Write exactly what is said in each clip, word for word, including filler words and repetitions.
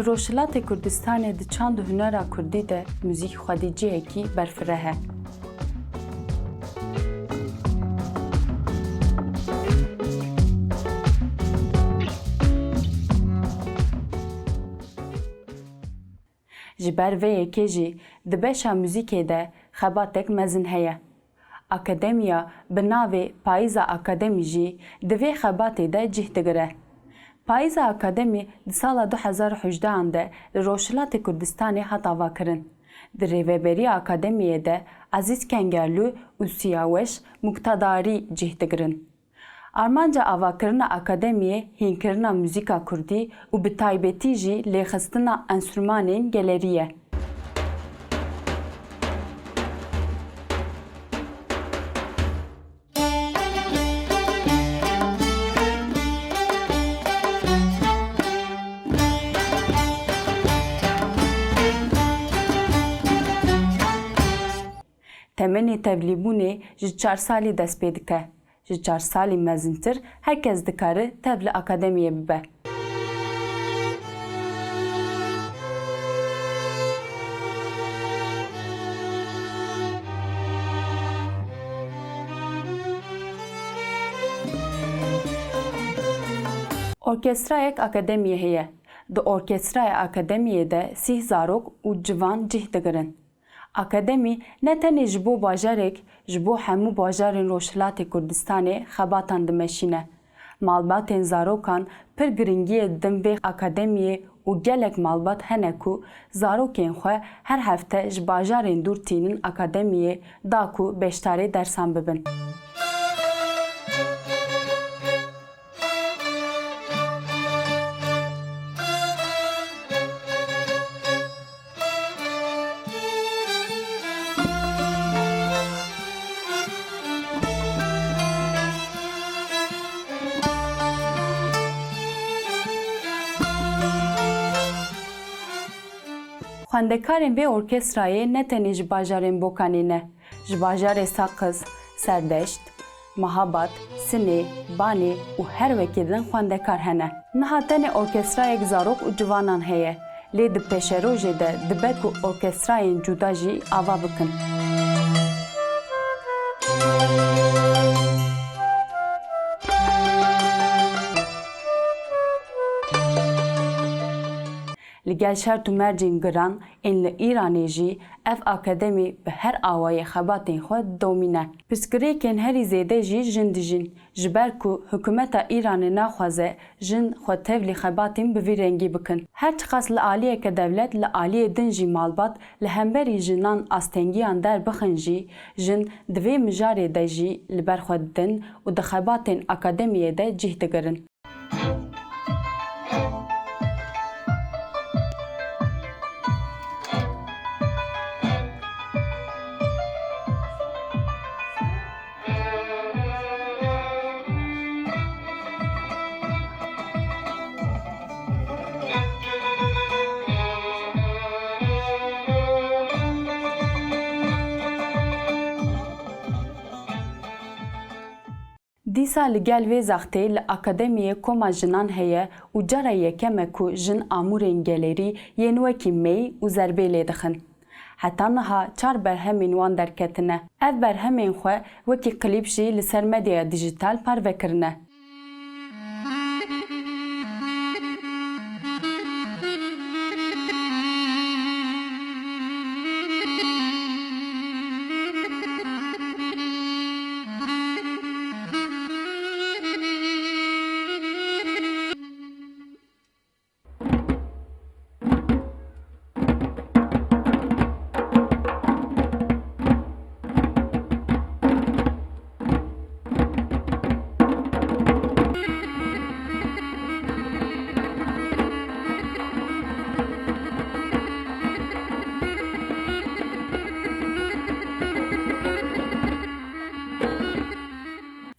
Li Rojhilatê Kurdistanê di çand û hunera kurdî de muzîk xwedî cihekî berfireh e. Ji ber vê yekê jî di beşa muzîkê de xebatek mezin heye. Akademiya bi navê Payîza Akademî jî di vê xebatê de cih digire. Payîza Akademî di sala du hezar û hejdehan de li Rojhilatê Kurdistanê hat avakirin. Di rêveberiya akademiyê de Ezîz Kengerlû û Siyaweş Muktedarî cih digirin. Armanca avakirina akademiyê hînkirina muzîka kurdî û bi taybetî jî lêxistina enstrûmanên gelerî ye. Temenê tevlîbûnê ji çar salî dest pê dike. Ji çar salî mezintir her kes dikare tev li akademiyê bibe. Orkestrayek akademiyê heye. Di orkestraya akademiyê de sîh zarok û ciwan cih digirin. Akademî ne tenê ji bo bajarek, ji bo hemû bajarên Rojhilatê Kurdistanê xebatan dimeşîne. Malbatên zarokan pir giringiyê didin vê akademiyê û gelek malbat hene ku zarokên xwe her hefte ji bajarên dûr tînin akademiyê da ku beşdarê dersan bibin. Xwendekarên vê orkestrayê ne tenê ji bajarên Bokanê ne, ji bajarê Saqiz, Serdeşt, Mehabad, Sinê, Banê û her wekî din xwendekar hene. Niha tenê orkestrayek zarok û ciwanan heye, lê di pêşerojê de dibe ku orkestrayên cuda jî ava bikin. Li gel şert û mercên giran ên li Îranê jî ev akademî bi her awayê xebatên xwe didomîne. Pirsgirêkên herî zêde jî jin dijîn, ji ber ku hikûmeta Îranê naxwaze jin xwe tevlî xebatên bi vî rengî bikin. Her çiqas li aliyeke dewlet, li aliyê din jî malbat li hemberî jinan astengiyan derbixin jî, jin di vê mijarê de jî li ber xwe didin û di xebatên akademiyê de cih digirin. Dîsa li gel vê zextê li akademiyê koma jinan heye û cara yekem e ku jin amûrên gelerî yên wekî mey û zerbê lê dixin. Heta niha çar berhemên wan derketine. Ev berhemên xwe wekî klîp jî li ser medyaya dîjîtal parve kirine.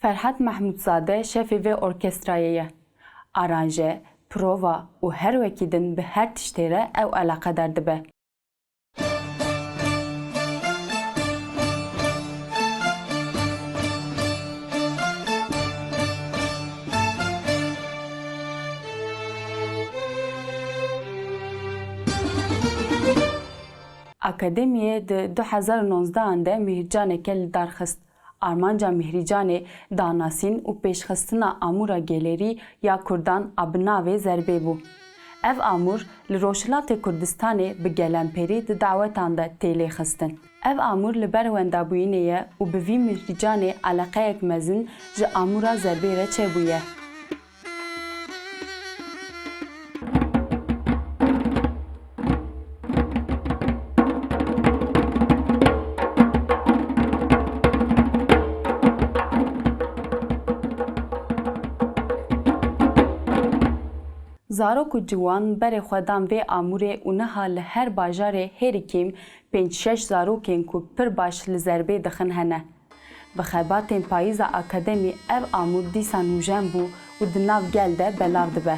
Ferhat Mehmûdzade şefê vê orkestrayê ye. Aranje, prova û her wekî din bi her tiştê re ew eleqedar dibe. Akademiyê di du hezar û nozdehan de Mihircaneke li dar xist. Armanca Mihricanê danasîn û pêşxistina amûra gelêrî ya Kurdan a bi navê Zerbê bû. Ev amûr li Rojhilatê Kurdistanê bi gelemperî di dawetan de tê lêxistin. Ev amûr li ber wendabûyînê ye û bi vî Mihricanê eleqeyek mezin ji amûra Zerbê re çêbûye. Zarok û ciwan berê xwe dan vê amûrê û niha li her bajarê hêrî kêm pênc şeş zarokên ku pir baş li Zerbê dixin hene. Bi xebatên payîza akademî ev amûr dîsa nûjen bû û di nav gel de belav dibe.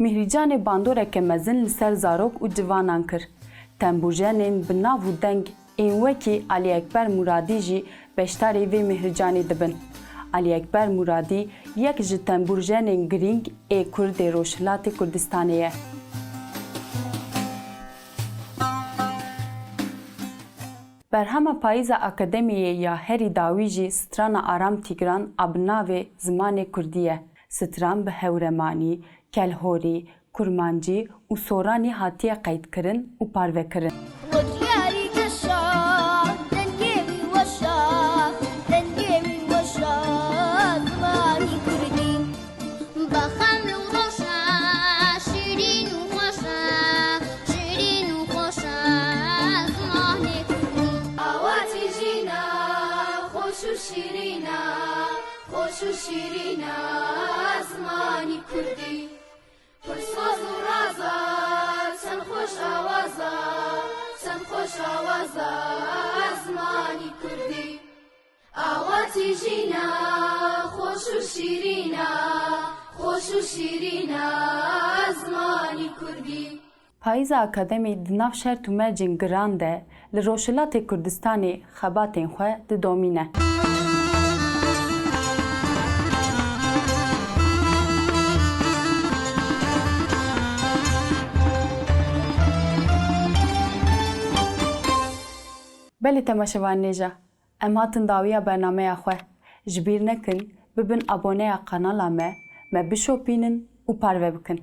Mîhrîcanê bandoreke mezin li ser zarok û civanan kir. Tembûrjenên bi nav û deng ên wekî Alî Ekber Muradî jî beşdarî vê mîhrîcanê dibin. Alî Ekber Muradî yek ji tembûrjenên girîng ê Kurd ê Rojhilatê Kurdistanê ye. Berhema payîza akademiyê ya herî dawî jî strana Aram Tîgran a bi navê Zimanê Kurdî ye. Stran bi hewremanî, kelhorî, kurmancî û soranî hatiye qeydkirin û parvekirin. Wek yarî geşa, dengê wî weşa, dengê wî weşa, zimanî kurdî. Baxan û roşa, şîrîn û xweşa, şîrîn û xweşa, zimanê kurdî. Awatî jîna, xweş û şîrîna, xweş û şîrîna, zimanî kurdî. Pir soz û raza, çend xweş awaza, çend xweş awaza, zimanî kurdî. Awatî jîna, xweş û şîrîna, xweş û şîrîna, zimanî kurdî. Payîza akademî di nav şert û mercên giran de li Rojhilatê Kurdistanê xebatên xwe didomîne. Belê temaşevanên hêja, em hatin dawiya bernameya xwe. Ji bîr nekin, bibin aboneya kanala me, me bişopînin û parve bikin.